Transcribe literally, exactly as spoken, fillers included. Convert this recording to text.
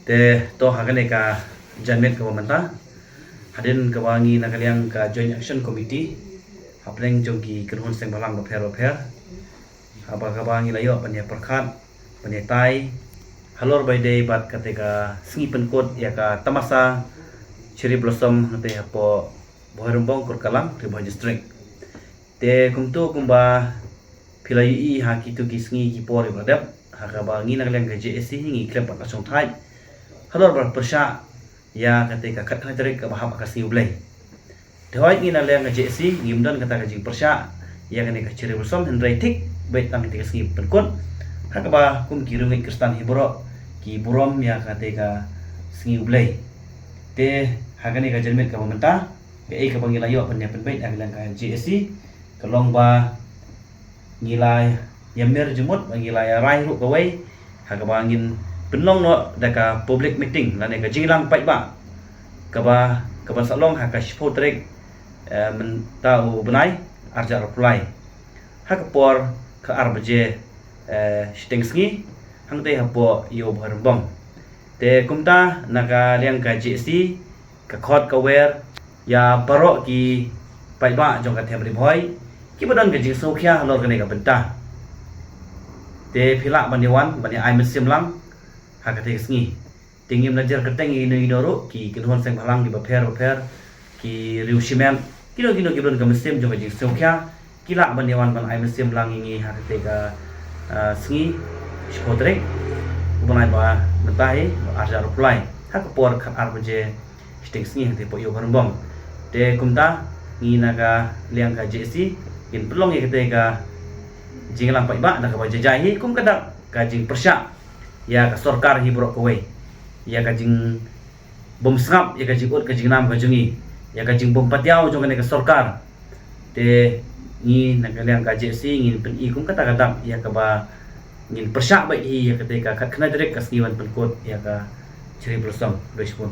Te to ha kane ka janmiet kaba mynta, hadien kaba ngi na ka liang ka Joint Action Committee hapdeng jong ki kynhun seng bhalang bapher bapher, haba kaba ngi la ïoh ban ïa pyrkhat, ban ïa tai halor ba ïadei bad kata ka sngi pynkut ïa ka tamasa Cherry Blossom hangtei hapoh Bhoirymbong, Kurkalang, Ri Bhoi District. Te kumto kumba phi la ïohi ha kito ki sngi ki por ba la dep, ha kaba ngi na ka liang ka J A C ngi khlem pat la shongthait halor ba pyrshah ïa kata ka khatkhyndai tarik kaba hap ka sngi U Blei. Te hooid, ngi na liang ka J A C ngim don kata ka jingpyrshah ïa kane ka Cherry Blossom, hynrei thik beit tang kata ka sngi pynkut, ha kaba kum ki riewngeit Khristan hi baroh ki burom ïa kata ka sngi U Blei. Te ha kane ka janmiet kaba mynta, kaei kaba ngi la ïoh ban ïa pynbeit na ka liang ka J A C ka long ba ngi la ïa mir jingmut, ba ngi la ïa rai ruh kawei ha kaba ngin pynlong noh da ka public meeting lane ka jingïalang paidbah kaba, kaba sa long ha ka shiphew tarik, eh, mynta u bnai, arhajar arphew lai, ha ka por khatar baje, eh, shiteng sngi, hangtei hapoh Ïew Bhoirymbong. Te kumta na ka liang ka J A C ka khot ka wer ïa baroh ki paidbah jong ka them Ri Bhoi kiba don ka jingsngewkhia halor kane ka bynta. Te phi lah ban ïa wan ban ïa ai mynsiem lang ha kata ka sngi. Te ngim nang jer kyrteng ïa ino ino ruh, ki kynhun seng bhalang kiba pher bapher, ki riew shimet, kino kino kiba don ka mynsiem jong ka jingsngewkhia, ki lah ban ïa wan ban ai mynsiem lang ïa ngi ha kata ka, ah, sngi, shiphew tarik u bnai ba mynta hi, arhajar arphew lai, ha ka por khatar baje shiteng sngi hangtei hapoh Ïew Bhoirymbong. Te kumta ngi na ka liang ka J A C ngin pynlong ïa kata ka jingïalang paidbah da kaba jai jai hi kum ka dak ka jingpyrshah ïa ka sorkar hi baroh kawei, ïa ka jingbymsngap, ïa ka jingud ka jingnam ka jong ngi, ïa ka jingbym patiaw jong kane ka sorkar. Te ngi na ka liang ka J A C ngin pyni kum kata ka dak ïa kaba ngin pyrshah beit hi ïa kata ka khatkhyndai tarik ka sngi ban pynkut ïa ka Cherry Blossom. Khublei shibun.